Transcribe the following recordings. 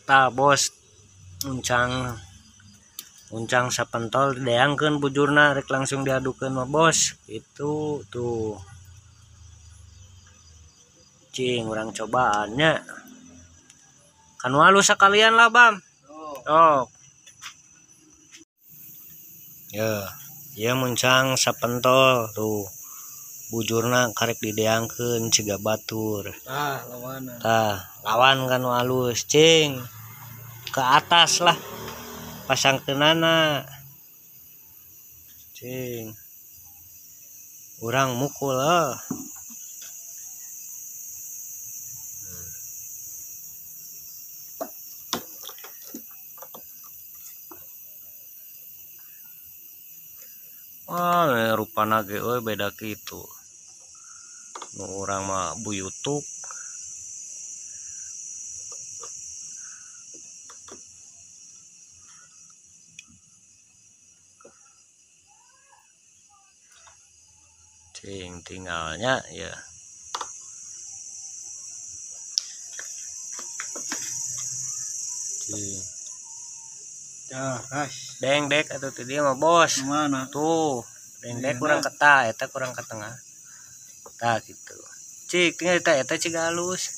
Tah bos, uncang uncang sapentol deangkeun bujurna rek langsung diadukeun mah bos. Itu tuh. Cing urang cobaannya. Kan walu sekalian lah, Bam. Oh. Ya, ya muncang sapentol tuh. Bujurna karek dideangkeun ciga batur. Tah, lawan. Tah, lawan kan halus, cing. Ke atas lah. Pasangkeunana. Cing. Urang mukul lah. Wah, rupana ge euy beda kitu. Nu urang mah buyutuk. Cing tinggalnya ya. Cing. Ya, guys. Dengdek atuh teh dia mah bos. Mana? Tuh, dengdek kurang ke tah, eta kurang ke tengah. Tah gitu. Cik, tinggal eta eta cik halus.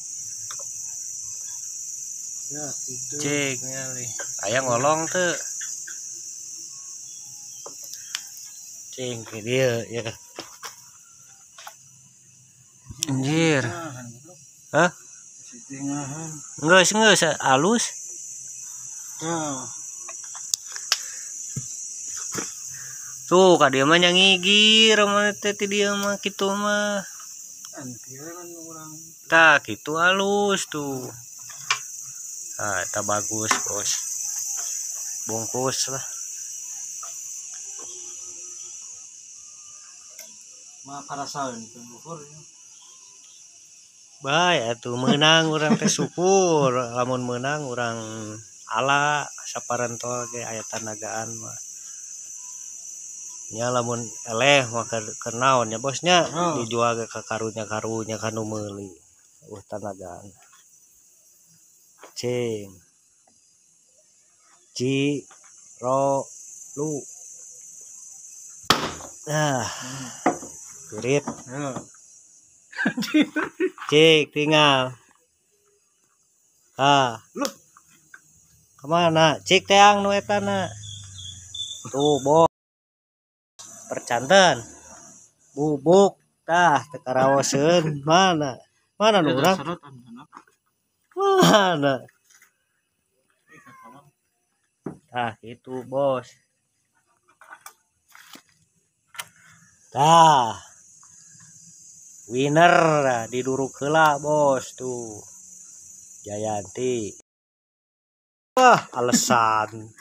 Ya, gitu. Cik ningali. Aya ngolong teu. Cing ke dieu ya. Anjir. Hah? Geus geus halus. Ya. Tuh ka dieu mah nya ngigir mah teh ti dieu mah kitu mah. Tah kitu halus tuh. Ah, eta bagus, bos. Bungkus lah. Mah karasaeun teu luhur. Bae atuh meunang urang teh syukur, lamun meunang urang ala saparentol ge aya tanagaan mah. Nya lamun eleh mah keur naon nya bosnya dijual ge ka karunya-karunya ka nu meuli. Tanagaan. Cing. Ci ro lu. Ah. Pirit. Cik tinggal. Ah. Lu. Kemana? Cik teang nu eta na. Tuh, bos. Percanten. Bubuk tah teu karaoseun. Mana? Mana nu urang? Mana? Tah gitu, bos. Tah. Winner diduruk heula, bos tuh. Jayanti. Wah, alasan.